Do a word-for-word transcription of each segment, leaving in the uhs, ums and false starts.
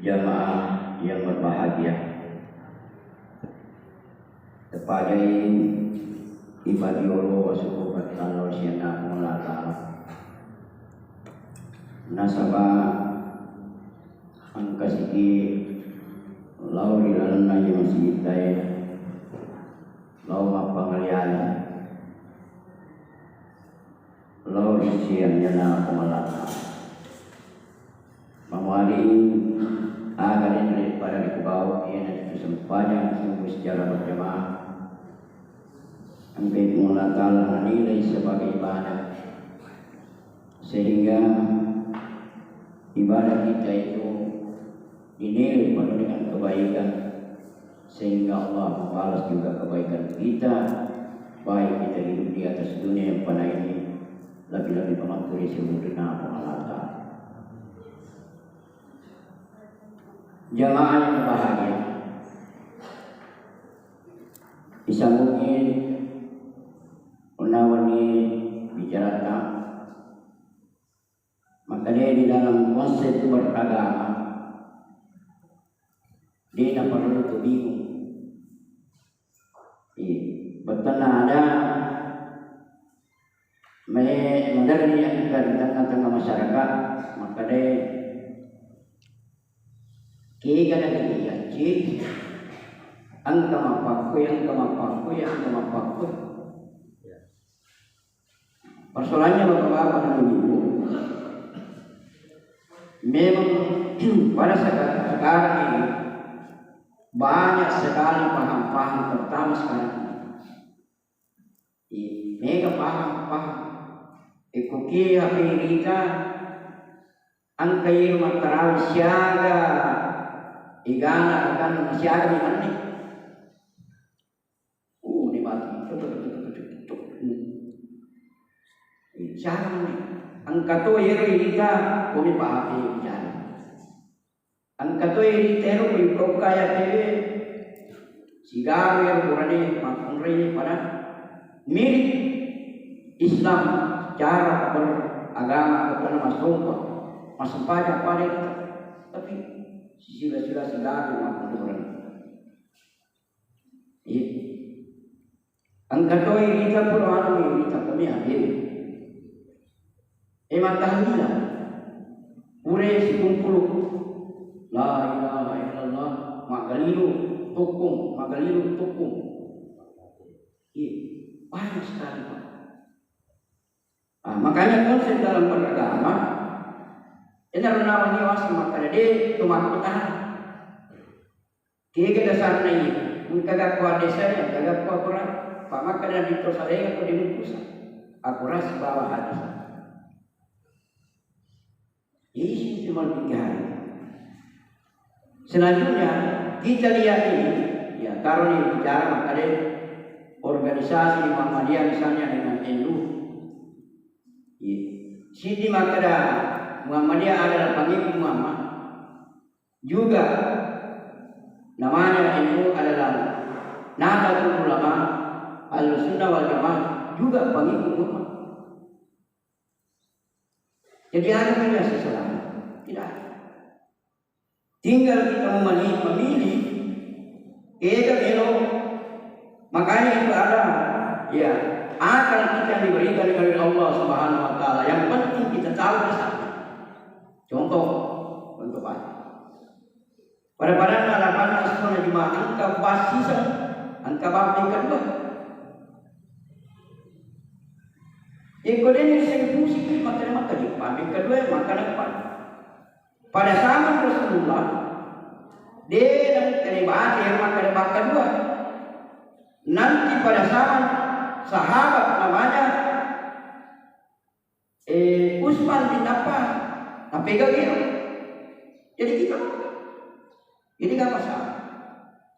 Jamaah yang berbahagia, tepajai ibadah yolo syukur ri Allah Subhanahu wa Ta'ala. Nasaba engka siki lao ri lalenna iye masigitta e, lao mappangale-ale, lao ri sianna Puang Allah Ta'ala. Mamuali aga denre pada rikubau, iyanaritu sempajang subuh secara berjamaah. Engkai Puang Allah Ta'ala menilai sebagai ibadah, sehingga ibadah kita itu dinilai penuh dengan kebaikan, sehingga Allah membalas juga kebaikan kita, baik kita hidup di atas dunia yang fana ini, lebih-lebih mengatur isi umurna Puang Allah Ta'ala. Jamaah yang berbahagia, disambungi unawani bicarata, maka di dalam konsep beragama, dia perlu tu bingung. Iya, bettuanna ada me-, maderri engka ri tengah-tengah masyarakat, makkedae, kega na diriacci, engka mappakkue, engka mappakkue, engka mappakkue. Persoalannya, Bapak-bapak dan Ibu, memang pada seka-, sekarang ini banyak sekali paham-paham, terutama sekarang ini. Iya, mega paham-paham. Iko ki H P rita, engka iro mattarawe siaga egana, kan siaga ni manne. Uh, ni mati. Tuk, tuk, tuk, tuk, tuk, tuk. Hmm. Iya, siaga ni. Engka to iro irita, komi pa H P bicara. Engka toi ri tero ri Purokka ya tewe, sigaru ya burane makkunrai pada mirip Islam cara beragama, bukan masompa, masempajang pada kita. Tapi sila-sila sigaru makkunrai. Iya. Engka toi rita pura anu rita kami hadir. E, mattahlilan. Pura sikumpulu. La ilaha illallah. Maggalilu tukung, maggalilu tukung. Iya, banyak sekali, Pak. Ah, makanya konsep dalam beragama, enaro nawani wasi makkeda de to makkutana. Kega dasarna iya? Engkaga ko hadisna, engkaga ko Al-Quran? Pa makkeda Nabi to salenga ko dimukusa Al-Quran sibawa hadis. Isi itu malpikir. Selanjutnya, kita lihat ini, ya, kalau ini bicara makkeda organisasi Muhammadiyah misalnya dengan N U. Iya. Siti makkeda Muhammadiyah adalah pengikut Muhammad. Juga namanya N U adalah Nahdlatul Ulama, Ahlussunnah wal Jamaah, juga pengikut Muhammad. Jadi ada yang salah? Tidak ada. Tinggal kita memilih, memilih, kega melo. Makanya itu ada, ya, akal kita yang diberikan oleh Allah Subhanahu wa Ta'ala. Yang penting kita tahu dasarnya. Contoh, contoh, Pak. Pada-padanna lapanna esso na Juma, engka bab siseng, engka bab ping kedua. Iko deni seng fungsi ki makkeda makkeda bab ping kedua, makkeda apa? Pada zaman Rasulullah, de nengkani bate makkeda bab kedua. Nanti pada zaman sahabat namanya Eh, Utsman bin Affan, napegang iro. Jadi kita, jadi nggak masalah.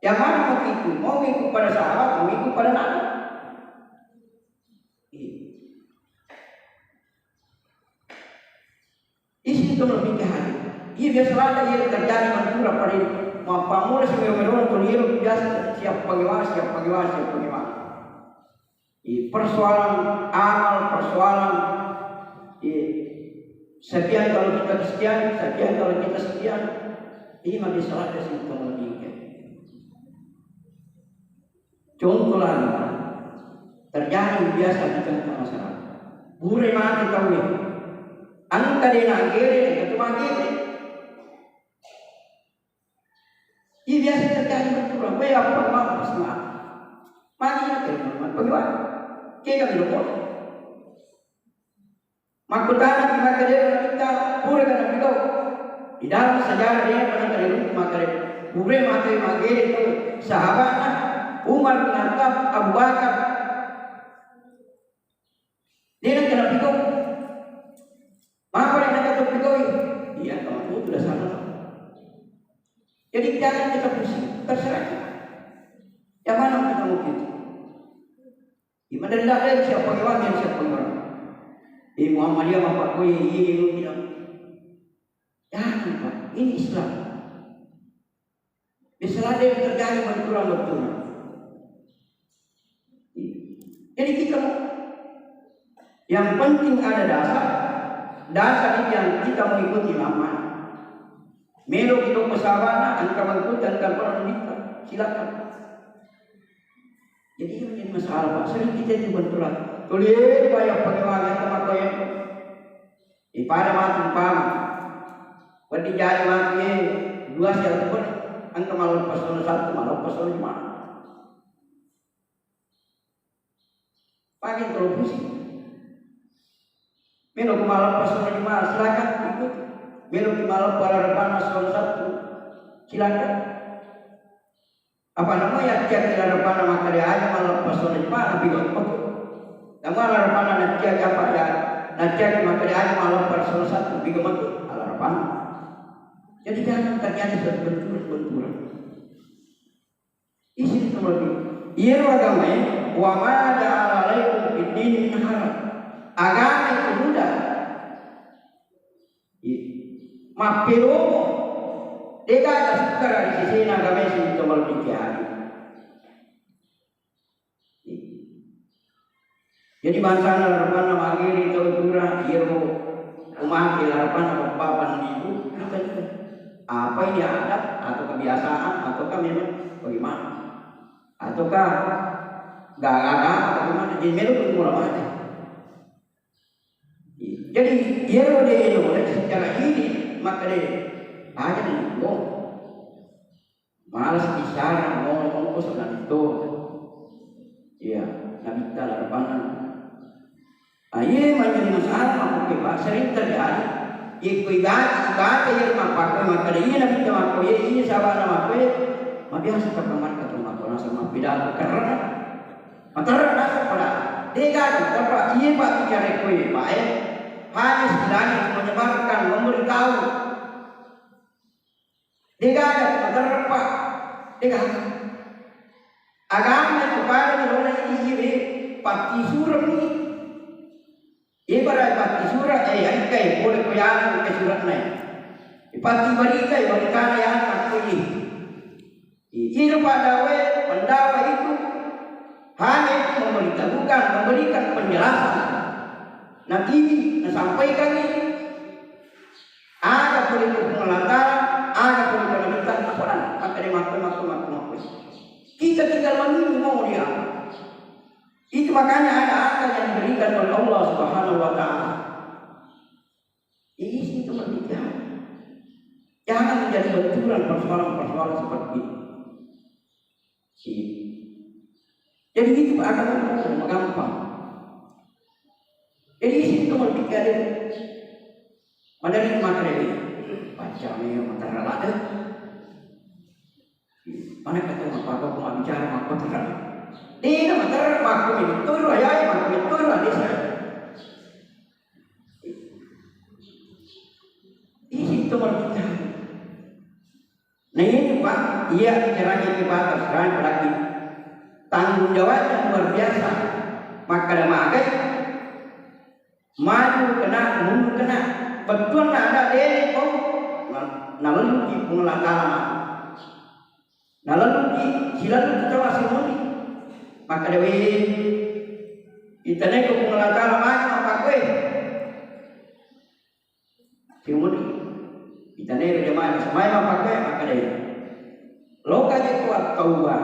Yang mana mau ikut? Mau ikut pada sahabat, mau ikut pada Nabi. Iya. Isi itu lebih ke hati. Iya, biasa lagi yang terjadi mantura pada ini. Mau pamula sih, memang orang tuh liru biasa siap pagi wasi, siap pagi wasi, siap pagi wasi. Iya, persoalan amal, persoalan, iya, sekian kalau kita sekian, sekian kalau kita sekian. Lima bisa ada sih kamu lebih. Contoh lagi, terjadi biasa di tengah masyarakat. Pura mate tauwe. Engka de' nagere, engka tu magere. Ini biasa terjadi betul. Weh, apa mampus mate. Mati ya, bagaimana? Kega mi lo. Makkutana ki makkeda Nabitta, pura ga napigau. Di dalam sejarah de' pernah terjadi makkeda pura mate magere tu sahabatna Umar bin Khattab, Abu Bakar. De' nengka napigau. Mapa de' nengka tau pigau? Iya, kamu tuh udah salah. Jadi jangan kita pusing, terserah kita. Yang mana kita mau gitu. Di madella de' siapa yang siapa yang. Di Muhammadiyah apa koi ini lu tidak. Jangan, Pak. Ini Islam. Islam de' terjadi benturan-benturan. Jadi kita mau, yang penting ada dasar, dasar itu yang kita mau ikuti lama. Melo kita pesawatna, engka mengikuti, engka pernah kita, silakan. Jadi ini menjadi masalah, Pak. Sering kita itu benturan. Tulie, bayar pengewangan sama koyek. Ipada matu umpama. Wedding jadi matu, eh, dua siang pun, engka maleppas sono Sabtu, maleppas sono Jumat. Pakai televisi. Melo ku maleppas sono Jumat, silakan ikut. Melo ku maleppas laleng sono Sabtu, silakan. Apa nama ya tiap kira depan nama kali aja maleppas sono Jumat, lebih gampang. Nama laleng na tiap apa ya, na tiap kira kali aja maleppas sono Sabtu, lebih gampang. Laleng. Jadi jangan terjadi suatu benturan-benturan. Isi itu lebih. Iyaro agamae, wa ma ja'ala alaikum fid dini min haraj. Agama itu mudah. Iya. Mappelomo. De'gaga sukkara ri sesena agamae sininna malebbi kiae. Iya. Jadi bangsana larepanna magere tau pura, iyaro umake larepanna bappa pannibu, bukan itu. Apa ini adat atau kebiasaan ataukah memang bagaimana? Ataukah gak ada apa bagaimana? Jadi melo pun mula mati. Jadi iyaro de' yolo secara ini maka de' aja nih. Malas bicara, mau ongkos na to. Iya, Nabitta larepanna. Ah, iya, menjadi masalah, makkuke, Pak, sering terjadi. Iya, ko ibaca, ibaca, iya, mappakko, makkeda, iya, Nabitta makko, iya, iya, sahabatna makko, iya. Ma biasa kapan mereka tuh makko, nasaba mappidato, kerrena. Materreng naseng pada. De'gaga, Pak, iya, Pak, bicara ko, iya, Pak, eh. Hanya istilahnya menyebarkan, memberi tahu. De'gaga materreng, Pak. De'gaga. Agama itu pada nalona ini iwe patti sureng ni. Ibarat patti sureng, eh, engkai pole ko yana engka surenna. Patti barita, baritana yana ko ini. Iyaro padawae, pendawa itu hanya itu memberitahukan, memberikan penjelasan. Natini, nasampaikan ni. Aga pole ko Puang Allah Taala, aga pole ko Nabitta, apa dan? Maka dia makku, makku, makku, makku. Kita tinggal menunggu mau dia apa. Itu makanya ada akal yang diberikan oleh Allah Subhanahu wa Ta'ala. Isi itu berbicara. Jangan menjadi benturan persoalan-persoalan seperti ini. Iya. Jadi itu agama itu gampang. Jadi isi itu berbicara. Mana ini materi? Baca memang terlalu ada. Mana kata apa kok mau bicara apa terang? Dia nama terang aku ini turun ayah aku ini turun desa. Isi itu berbicara. Nah, itu, Pak, iya, pikirannya itu, Pak, terus terang, apalagi tanggung jawabnya luar biasa. Makkeda magai, maju kena, mundur kena. Bettuanna ada dede ko, na-, nalelluki Puang Allah Taala maju. Nalelluki, silelluki coba simuni. Makkeda, weh, itanai ko Puang Allah Taala maju, apa kowe? Simuni. Itanai ro jamaah, semai mappakkoi, Loka je ko tauwa.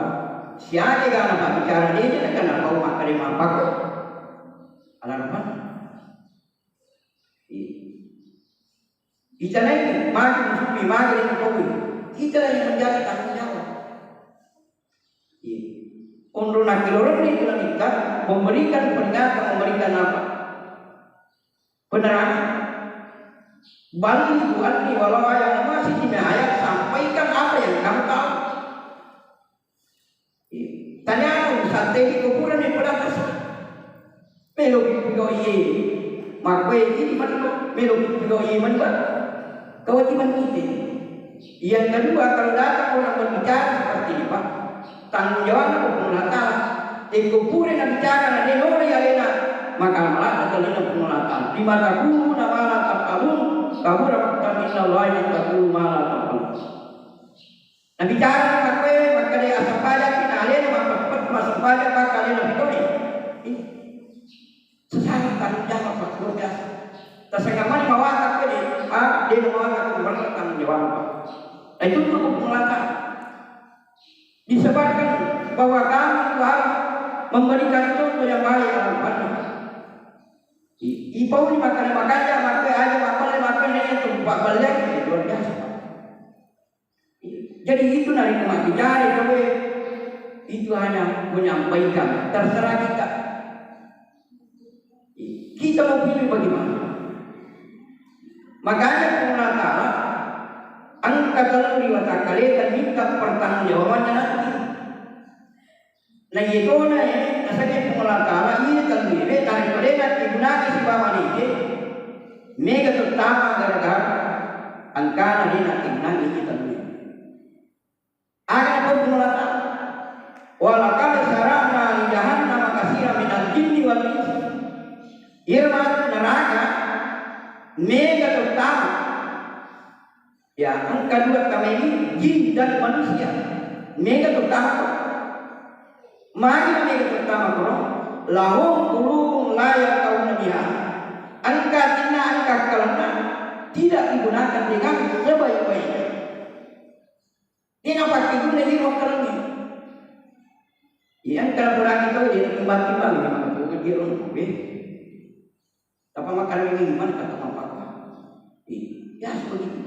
Siaga ga na pabbicara de je na kana pau makkeda mappakko. Ala rupa. Iya. Itanai magi musupi, magi ri paui. Kita yang menjadi tanggung jawab. Iya. Onro nakkiloreng ni kita memberikan peringatan, memberikan apa? Penerangan. Ballighu anni walau ayah, masih ayat, sampaikan apa yang kamu tahu. Tanya, santai di kuburan yang pada kasar. Melo pigau iye. Makwe ini manba, melo pigau iye manba. Kewajiban kita. Yang kedua, kalau datang orang berbicara seperti ini, Pak, tanggung jawabnya ke Allah Ta'ala. Eko pura na bicara na de nolai alena, maka malaka alena Allah Ta'ala. Lima taquluna ma la taf'alun, kabura maqtan indallahi an taqulu ma la taf'alun. Nabicara makkue, makkeda asempajang ki, na alena mappet-, massempajang, maka alena fitoi. Ih, sesama tanggung jawab, Pak, luar biasa. Tasengka mani mawatang ko de, ah, de mawatang ko, berarti tanggung jawab, Pak. Nah, itu tuh pengelakar. Disebabkan bahwa kami itu harus memberikan contoh yang baik dalam ibadah. I-, ipauni makkeda makanja, makkue aja, makkue, makkue, ini tuh, Pak, balik, luar biasa, Pak. Jadi itu narekko mabbicara tauwe, itu hanya menyampaikan, terserah kita. Kita mau pilih bagaimana. Makanya Puang Allah Ta'ala engka tellu ri watakkaleta minta pertanggungjawabannya nanti. Na iyatona, eh, nasakki Puang Allah Ta'ala, iya telluwe, narekko de nakkegunangi sibawa nike, mega to tama gara-gara engkana de nakkegunangi iya telluwe. Aga napau Puang Allah Ta'ala, "Walaqad zara'na li jahannama katsiran minal jinni wal ins." Iyaro matu neraka mega to tama. Ya, engka dua tamaini, jin dan manusia. Mega to tama. Magi mega to tama kono? Lahum qulubun la yafqahuna biha. Engka atinna, engka akkalenna, tidak digunakan dengan sebaik-baiknya. De napakkeguna iyaro akkalengnge. Iya, engka laporangnge tau de timbang-timbang, memang tu iyaro, eh. Tappa makkeda memang iman kata mappakka. Iya, biasa begitu.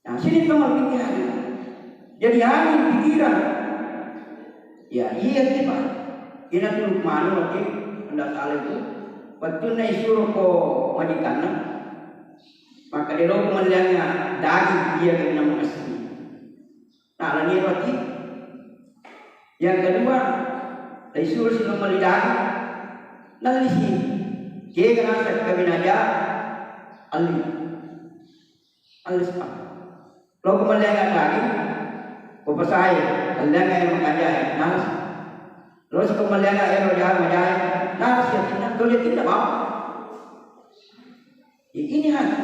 Nah, sini teman pikiran. Jadi angin pikiran. Ya, iya sih, Pak. Ina tu Lukman, oke, ndak salah itu. Wettunna isuro ko majikanna. Makkeda, "Loko melliangnga daging, iya kami namakessing." Nah, lagi roti. Yang kedua, isuro si melli daging. Nallisi. Kega naseng kami naja, alli. Alles pa. Loko melliangnga daging, ko pasae, melliangnga ero makanjae, nales. Losi ko melliangnga ero ja-, majae, nales yatinna, to yatinna bawang. Ya, ini hati.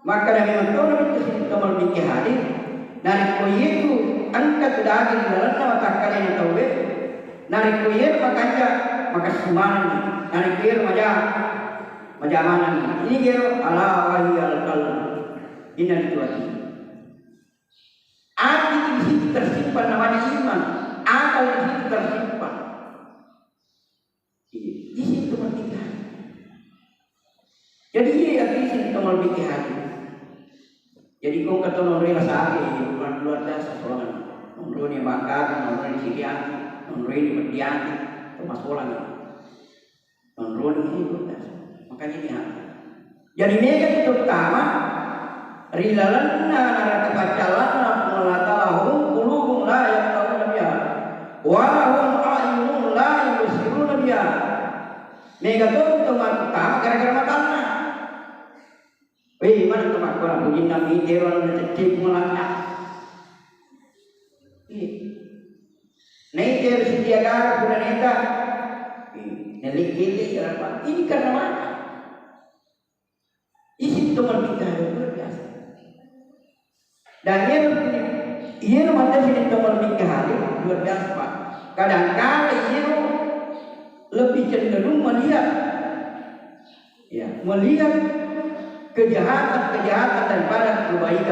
Makkeda memang tona itu sini tomol bingke hadir. Narekko iyetu engka tu daging ri lalenna watakkalena tauwe, narekko iyero makanja, makessing manenni. Narekko iyero maja, maja manenni. Ini gero ala wahiyal qalb. Inna itu hati. Ati di situ tersimpan namanya iman. Akal di situ tersimpan. Iya, di situ merdeka. Jadi, iya, di situ merdeka hati. Jadi, kau kata nonroi rasa hati, luar, luar biasa solangan. Nonroi ni bangkakan, nonroi ni sikiati, nonroi ni mediati, itu masolangan. Nonroni ini luar biasa. Makanya ini hati. Jadi mega itu terutama ri lalenna naraka paccallanna Puang Allah Ta'ala, hum qulubun la yafqahuna biha, wa lahum a'yunun la yubsiruna biha. Mega to terutama gara-gara matanna. Weh, mana tu makkora pujinna mitero anu nacecce Puang Allah Ta'ala. Iya. Naitero sitiagara pura neta. Iya. Nalekkelei apa? Ini karena mata. Isi tomol bingke hadir luar biasa. Dan iyero, iyero mata sini tomol bingke hadir luar biasa, Pak. Kadangkala iyero lebih cenderung melihat, ya, melihat kejahatan-kejahatan daripada kebaikan.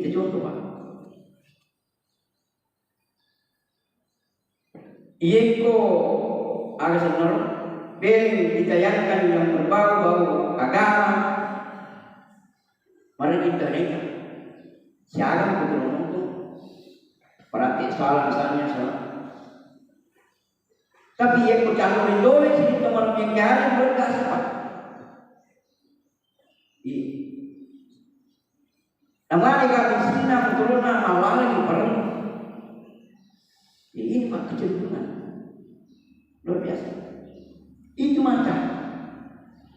Kita contoh, Pak. Iyekko aga sennaro, bereng ditayangkan yang berbau-bau agama, mari kita neka. Siaga betul nonton. Berarti salah misalnya salah. Tapi iyekko calon dole sini teman mengkari berkasih, Pak. Iya. Namanya kami sinna, turunna, malaleng, parellu. Ya, ini, Pak, kecenderungan. Luar biasa. Itu mata.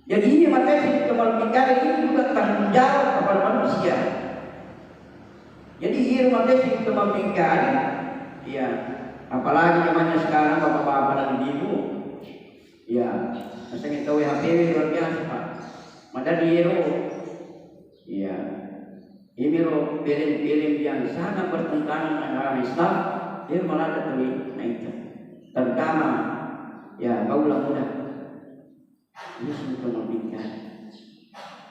Jadi, ini mata sini teman mengkari ini juga tanggung jawab kepada manusia. Jadi, iya, rumah teh sing teman mengkari, ya, apalagi zamannya sekarang, bapak-bapak dan ibu-ibu, ya, misalnya tahu H P W luar biasa, Pak. Maka di ero, ya, ini ro film-film yang sangat bertentangan dengan agama Islam, dia malah ada tuh naik, terutama, ya, kaula muda. Iya, sing teman mengkari.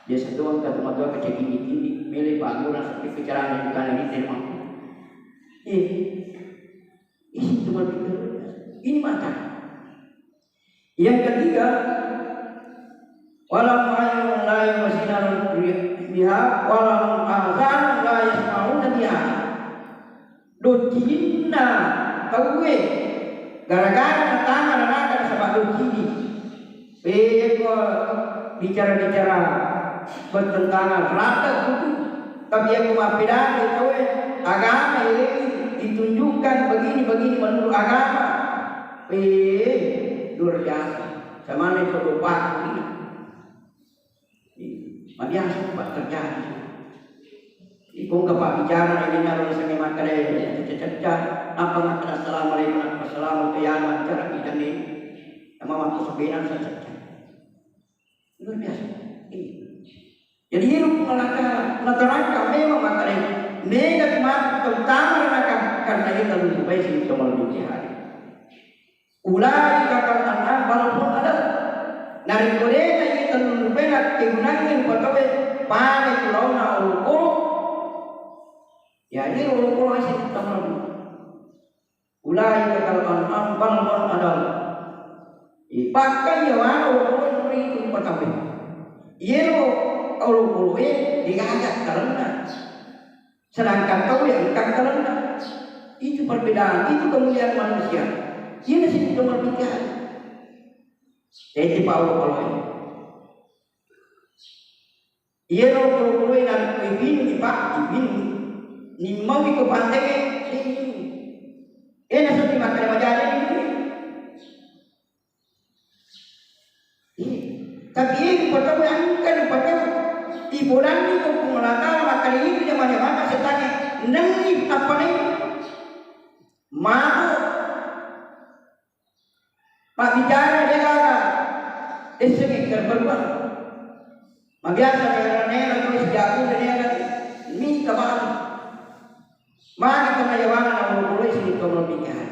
Biasa doang kata matua kecil tinggi-tinggi, mele pangura sampai kecarangan di tanah ini tema. Iya. Isi teman mengkari. Ini mata. Yang ketiga, walam ainun la yubsiruna biha, walam azanun la yasma'una biha. Doccinna tauwe, gara-gara natama nanaka nasaba doccini. Pekko bicara-bicara bertentangan, rata kutu. Tapi yang mappedani tauwe, agama ini ditunjukkan begini-begini menurut agama. Eh, luar biasa. Sama itu lupa ini. Mabiasa, Pak, terjadi. Iko engka pabbicara, ini naro sengi makkeda, cecca-cecca, nappa makkeda, "Assalamualaikum, assalamu alaikum, ya, makkeda, bicara kita nih." Sama waktu sebenang saya cecca. Luar biasa. Iya. Jadi, ini rukun neraka, neraka memang makkeda, mega mati terutama neraka, karena itu lebih baik sih, itu malam hari. Ulaika kal an'am bal hum adall. Narekko de'na iye tellung rupae nakkegunangngi rupa tauwe, pada tu laona olokolo. Ya, iyaro olokolo ese tamamu. Ulaika kal an'am bal hum adall. Ipakkai yawana olokolo ri rupa tauwe. Iyero olokoloe degaga kalenna. Sedangkan tau yang engka kalenna. Itu perbedaan, itu kemuliaan manusia. Iya sih itu berbicara. Jadi Paulus kalau ini. Iya lo kalau ini narekko ipinungi, Pak, ipinungi. Nimmau iko pantai, eh, eh, nasabbi makkeda majadi ini. Iya. Tapi iya dipatau, engka dipatau. Ipodanni ko Puang Allah Taala makkeda itu jamang-jamang setangnge. Nenni tappanai. Mabuk. Mabbicara degaga. Essengngi terberubah. Mabiasa nera-nera terus jago nera minta maaf. Magi tena yawana na boleh sini tolong bicara.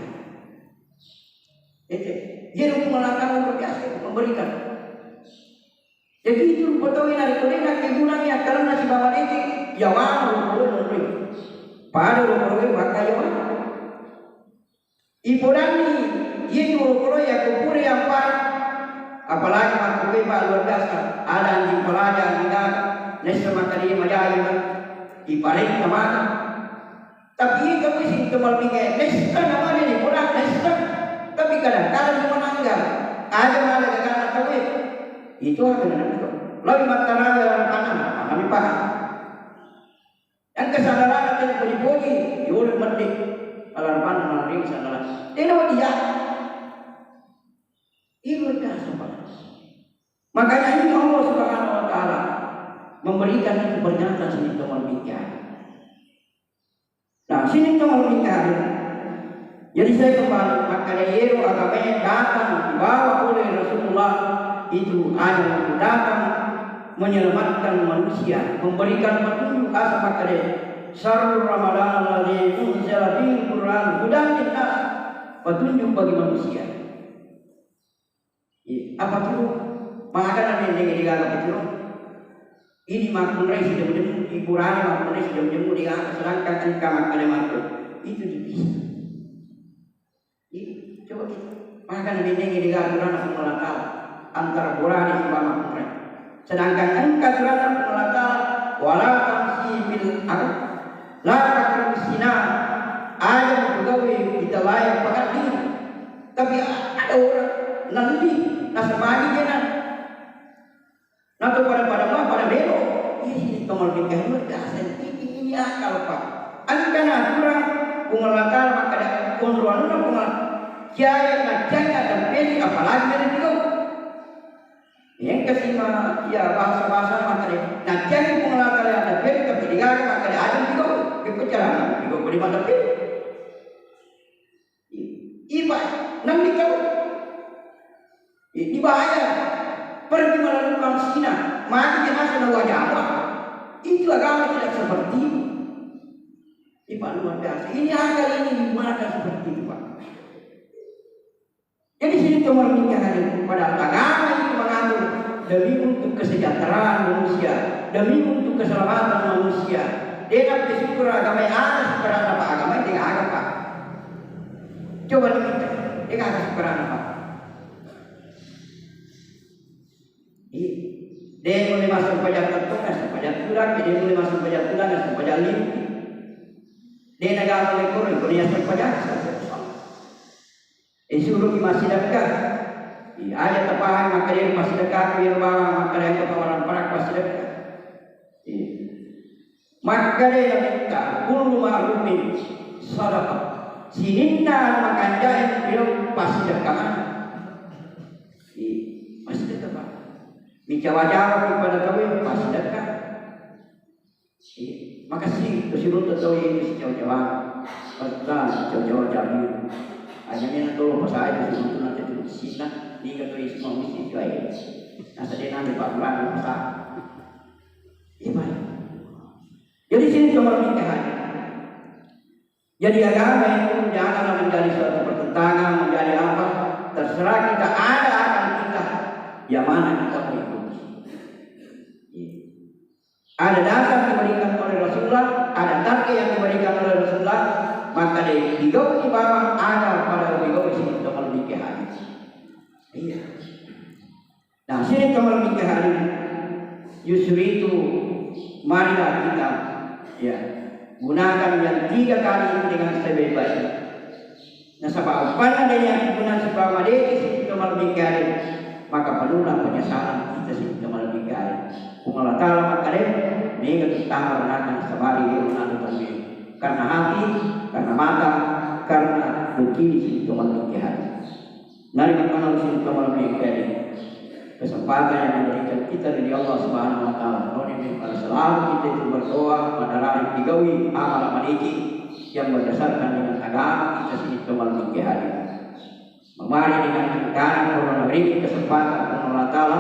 Ete, jadi Puang Allah Taala luar biasa memberikan. Jadi itu rupa tau yang ada kena kegunaan ya karena si bawa ini yawana rupa boleh. Pada rupa boleh maka yawana. Ipodanni, iya tu rupa boleh ya kupure yang paling. Apalagi makkuwe Pak luar biasa. Ada anjing pelajar juga. Nessa maka dia majai. Iparenta maka. Tapi iya tauwe sing tau malebbi kae, nessa namanya di bola, nessa. Tapi kadang-kadang cuma nangga. Ada mana gagana tauwe. Itu ada nanti. Lalu mata raga anak-anak, kami paham. Yang kesadaran ada yang puji-puji, yolong mending. Alarpan mending sadar. Tidak dia. Itu biasa, Pak. Makanya ini Allah Subhanahu wa Ta'ala memberikan itu pernyataan sini teman pikiran. Nah, sini teman pikiran. Jadi saya kembali, maka iyaro agama datang dibawa oleh Rasulullah itu hanya untuk datang menyelamatkan manusia, memberikan petunjuk asa maka syahru Ramadan alladzi unzila fihil Qur'an hudan linnas, petunjuk bagi manusia. Iya, apa tu? Maka nani dengan apa tu? Idi makkunrai sijemu-jemu, iburane makkunrai sijemu-jemu, degaga, sedangkan engka makkeda makkunrai. Itu dipisah. Ih, coba kita. Maka nabennengi degaga aturanna Puang Allah Ta'ala antara burane sibawa makkunrai. Sedangkan engka aturanna Puang Allah Ta'ala, wala tamsi fil ard, la taqrabuz zina. Aja mupegau'i ita lae pakaddi. Tapi ada orang nalli, nasaba magi jena. Nato pada-pada ma pada melo. Ih, tomol bengkel biasa ini, ini akal, Pak. Engka naturang Puang Allah Ta'ala makkeda, onro anunna Puang Allah. Kiae na kiae na tempeli, apalagi melo digau. Engka sima iya bahasa-bahasa makkeda, na kiae Puang Allah Ta'ala na tempeli, tapi degaga makkeda aja digau. Iko carana digau kodi matempeli. Iba, nang dikau. Dibayar. Pergi melakukan zina. Mati dia masa nawa jawa. Itu agama tidak seperti itu. Iba luar biasa. Ini akal ini gimana seperti itu, Pak? Jadi sini itu menikah hari. Padahal agama itu mengatur demi untuk kesejahteraan manusia, demi untuk keselamatan manusia. Dia nak bersyukur agama yang ada sekarang apa agama itu agama, Pak. Coba dipikir, de' gaga sukkarana, Pak. Iya. De' mulle massempajang tettong, sempajang tudang, de' mulle massempajang tudang, sempajang lima. De' nagaga mulle koro, ko dia sempajang, sempajang. Eh, suruh ki massidekka. Iya, aja tapahang makkeda massidekka, biar bawang makkeda kepawaran parak massidekka. Iya. Makkeda Nabitta, kullu ma'rufin sadaqah. Sininna makanja'e ri laleng passidekka maneng. Ih, passidekka, Pak. Micawa-cawa pada tauwe passidekka. Ih, makessing tu siruntu tauwe itu sicawa-cawa. Petta sicawa-cawa cabi. Aja mena tolo pasae tu siruntu nanti tu sinna. Niga tu isi mau misi tu ae. Nasa de' nami Pak Bulan pasang. Iya, Pak. Jadi sini cuma pernikahan. Jadi agama itu janganlah menjadi suatu pertentangan, menjadi apa? Terserah kita, ada akal kita, yang mana kita mau ikuti. Iya. Ada dasar diberikan oleh Rasulullah, ada target yang diberikan oleh Rasulullah, maka dia digau di bawah ada pada digau di sini teman pernikahan. Iya. Nah, sini teman pernikahan, justru itu marilah kita, ya, gunakan yang tiga kali itu dengan sebaik-baiknya. Nasaba appanna de' naguna sibawa madeceng sini teman pernikahan, maka penuhlah penyesalan kita sini teman pernikahan. Puang Allah Ta'ala makkeda, mega tu tama renakang sabari de' naguna. Karena hati, karena mata, karena begini sini teman pernikahan. Nari makkeda sini teman pernikahan, kesempatan yang diberikan kita dari Allah Subhanahu wa Ta'ala. Noni mi pada selalu kita itu berdoa, pada rari digaui amal madeceng yang berdasarkan dengan agama kita sini teman pernikahan. Memari dengan karena corona ini kesempatan Allah Ta'ala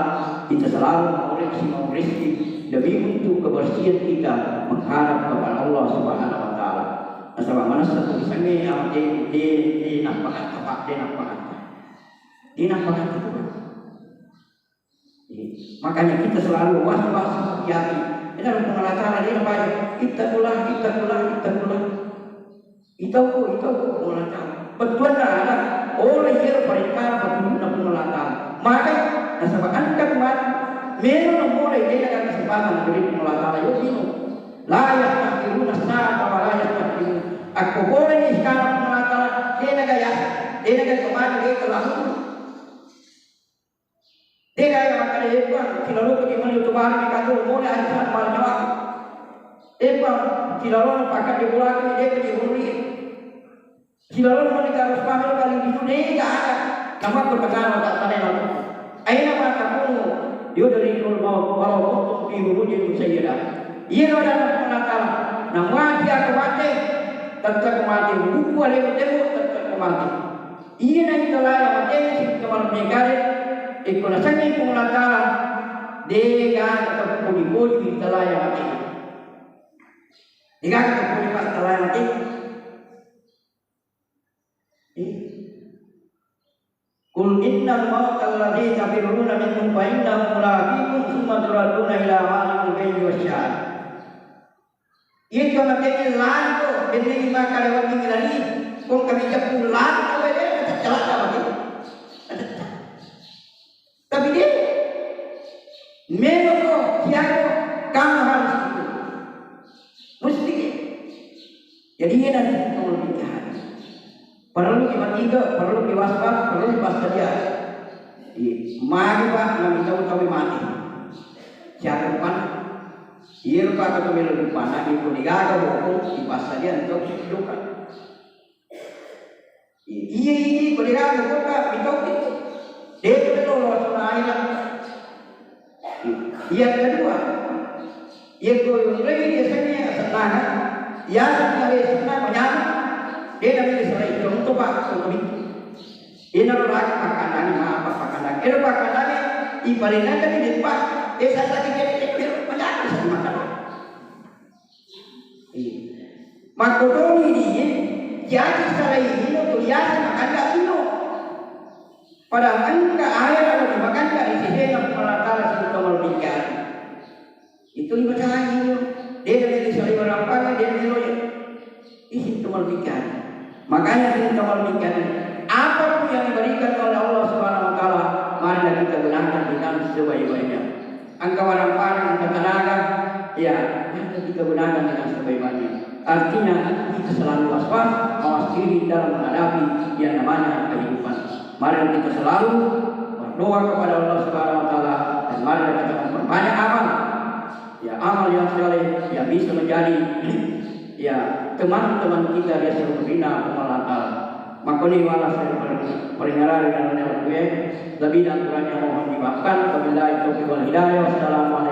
kita selalu mengoreksi, mengoreksi demi untuk kebersihan kita menghadap kepada Allah Subhanahu wa Ta'ala. Nasaba manessa tu sange amate de' de' nappakatta, Pak, de' nappakatta. De' nappakatta, Pak. Makanya kita selalu was-was, hati-hati. Ini ada pengelatara dia, Pak. Ittaqullah, ittaqullah, ittaqullah. Itau, itau pengelatara. Betul ada. Oleh ia perintah, betul pengelatara. Maka nasaba engka tu mati. Melo na mulai dia ada kesempatan dari pengelatara. Yo, sino. La yasta'khiruna sa'ata wa la yastaqdimun. Akko boleh ni sekarang pengelatara. Dia naga ya. Dia naga kemana dia telah. De'gaga makkeda, "Eh, Puang, silaloko je melli utu bali ri katu, mone aja saat malam nyawa." Eh, Puang, silalona pakkadde bolaki, de'pa je huluri. Silalona melli karus pamelo kali itu, de'gaga. Namakko tengah tak tane lalu. Aina mata kuno, yudrikul maut, walau kuntum fi burujin musyayyada. Iya, ada penakal. Namuaji aku mate, tetap mate. Buku ada yang temu, tetap mate. Iyana ita lae mate, sitta malam mekare, ikko nasengngi Puang Allah Ta'ala, de'gaga teppu dipoji ita lae mate. De'gaga teppu dipoji ita lae mate. Eh. Ko Qul innal mautal ladzi tafirruna minhu fa innahu mulaqikum tsumma turadduna ila alimil ghaibi wasyahadah. Iya cuma tanya lako, bendeng maka lewat minggu lagi, kong kami japu lako, bendeng kata celaka mati. Tapi dia, memang kok, siapa kamu harus itu. Mesti. Jadi, iya nanti kamu lebih jahat. Perlu ki matiga, perlu ki waswas, perlu ki wassadia. Iya, magi, Pak, nami tau-tau mati. Siapa, Pak? Iya, Pak, kata melo di panah, di kuligaga bokong, di passadia, untuk duka. Iya, iya, iya, kuligaga bokong, di tau itu. Dia itu melo, Rasulullah. Yang kedua, iya, kau yang lagi biasanya senang, ya, senang, senang, menyala. Dia namanya senang, contoh, Pak, contoh itu. Inaro lagi pakkandangi, maaf, pakkandangi. Ero pakkandangi, iparinakani deppa, eh, saya lagi jadi, eh, ero pakkandangi, saya makan. Iya. Makkotoni dia, jadi salai lino, tu biasa makanja lino. Padahal engka aera lo makanja di sesena Puang Allah Taala situ kamar bingkai. Itu ibadah haji itu. Dia dari Israel orang apa, dia dari Israel. Isi itu kamar bingkai. Makanya itu kamar bingkai. Apapun yang diberikan oleh Allah Subhanahu wa Taala, marilah kita gunakan dengan sebaik-baiknya. Engka barang-barang, engka tenaga, ya, mari kita gunakan dengan sebaik-baiknya. Artinya, kita selalu was-was, mawas diri dalam menghadapi yang namanya kehidupan. Mari kita selalu berdoa kepada Allah Subhanahu wa Taala, dan mari kita memperbanyak amal. Ya, amal yang saleh yang bisa menjadi, ya, teman-teman kita di surga Allah Taala. Makkoni wala saya peringarari dan menyarankan lebih dan kurangnya mohon dimaafkan. Wabillahi taufiq wal hidayah. Wassalamualaikum.